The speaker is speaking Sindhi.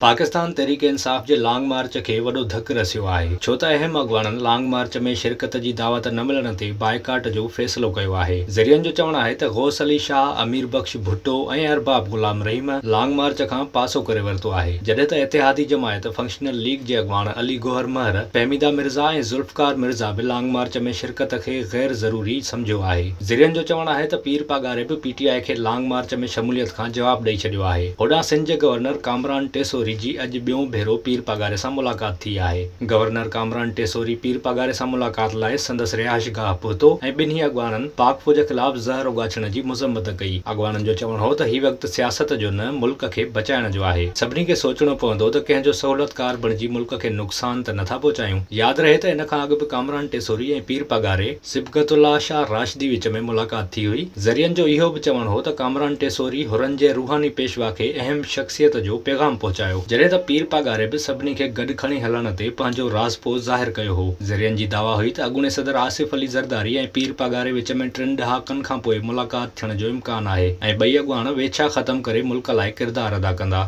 پاڪستان تحريڪ انصاف جي لانگ مارچ کي وڏو ڌڪ رسيو آهي، ڇو ته اهم اڳواڻن لانگ مارچ ۾ شرڪت جي دعوت نه ملڻ تي بائيڪاٽ جو فيصلو ڪيو آهي. ذريعن جو چوڻ آهي ته غوث علي شاهه، امير بخش ڀٽو ۽ ارباب غلام رحيم لانگ مارچ کان پاسو ڪري ورتو آهي، جڏهن ته اتحادي جماعت فنڪشنل ليگ جي اڳواڻ علي گوهر مهر، فهميده مرزا ۽ ذوالفقار مرزا به لانگ مارچ ۾ شرڪت کي غير ضروري سمجهيو آهي. ذريعن جو چوڻ آهي ته پير پاڳاري به پي ٽي آء کي لانگ مارچ ۾ شموليت کان جواب ڏئي ڇڏيو آهي. هوڏانهن سنڌ جي گورنر ڪامران ٽيسوري جي اڄ ٻيون ڀيرو پير پاڳاري سان ملاقات ٿي آهي. گورنر ڪامران ٽيسوري پير پاڳاري سان ملاقات لاء سندس رهائشگاهه پهتو ۽ ٻنهي اڳواڻن پاڪ فوج خلاف زهر اوڳاڇڻ جي مذمت ڪئي. اڳواڻن جو چوڻ هو ته هي وقت سياست جو نه ملڪ کي بچائڻ جو آهي. سڀني کي سوچڻو پوندو ته ڪنهن جو سهولتڪار بڻجي ملڪ کي نقصان ته نٿا پهچايون. ياد رهي ته ان کان اڳ به ڪامران ٽيسوري ۽ پير پاڳاري، صبغت الله شاهه راشدي وچ ۾ ملاقات ٿي هئي. ذريعن جو اهو به چوڻ هو ته ڪامران ٽيسوري حرن جي روحاني پيشوا کي اهم شخصيت جو پيغام پهچايو، جڏهن ته پير پاڳاري به سڀني کي گڏ کڻي هلڻ تي پنهنجو راضپو ظاهر ڪيو هو. ذريعن جي دعويٰ هئي ته اڳوڻي صدر آصف علي زرداري ۽ پير پاڳاري وچ ۾ ٽن ڏهاڪن کانپوء ملاقات ٿيڻ جو امڪان آهي ۽ ٻئي اڳواڻ ويڇا ختم ڪري ملڪ لاء ڪردار ادا ڪندا.